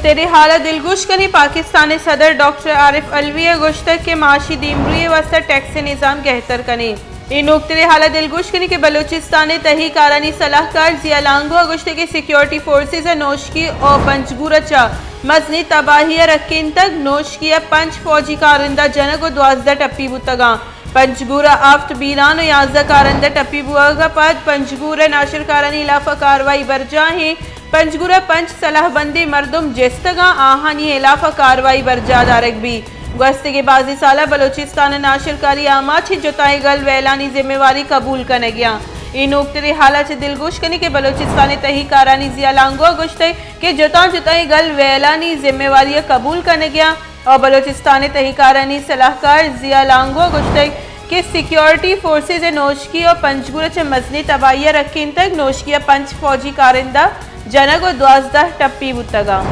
تیرے حال ءَ دلگوش کنیں، پاکستان ءِ صدر ڈاکٹر عارف علوی ءَ گوشتگ کہ معاشی دیمروئی ءِ واستہ ٹیکس ءِ نظام گہتر کنیں۔ اے نوکتریں حال ءَ دلگوش کنیں کہ بلوچستان ءِ تہی کارانی سلاہکار ضیاء لانگو ءَ گوشتگ کہ سیکیورٹی فورسز ءَ نوشکی ءُ پنجگور ءَ چہ مزنیں تباہی ءَ رکینتگ، نوشکی ءَ پنچ فوجی کارندہ جنگ ءُ دوازدہ ٹپی بوتگاں۔ پنجگور ءَ ہفت بیران ءُ یازدہ کارندہ ٹپی بوگ ءَ پد پنجگور ءِ ناشرکارانی ہلاف ءَ کاروائی برجاہ ایں۔ پنجگور ءَ پنچ سلاہ بندیں مردم جستگاں، آہانی ہلاف ءَ کاروائی برجاہ دارگ بیت۔ گوستگیں بازیں سال ءَ بلوچستان ءَ ناشرکاری آماچ ایں، جتائیں گل ویلانی ذمہ واری قبول کنگ ءَ آں۔ اے نوکتریں حال ءَ چہ دلگوش کنیں کہ بلوچستان ءِ تہی کارانی ضیاء لانگو ءَ گوشتگ کہ جتاں جتائیں گل ویلانی ذمہ واری ءَ قبول کنگ ءَ آں۔ ءُ بلوچستان ءِ تہی کارانی سلاہکار ضیاء لانگو ءَ گوشتگ کہ سیکیورٹی فورسز ءَ نوشکی ءُ پنجگور ءَ چہ مزنیں تباہی ءَ رکینتگ، نوشکی ءَ پنچ فوجی کارندہ جنگ ءُ دوازدہ ٹپی بوتگاں۔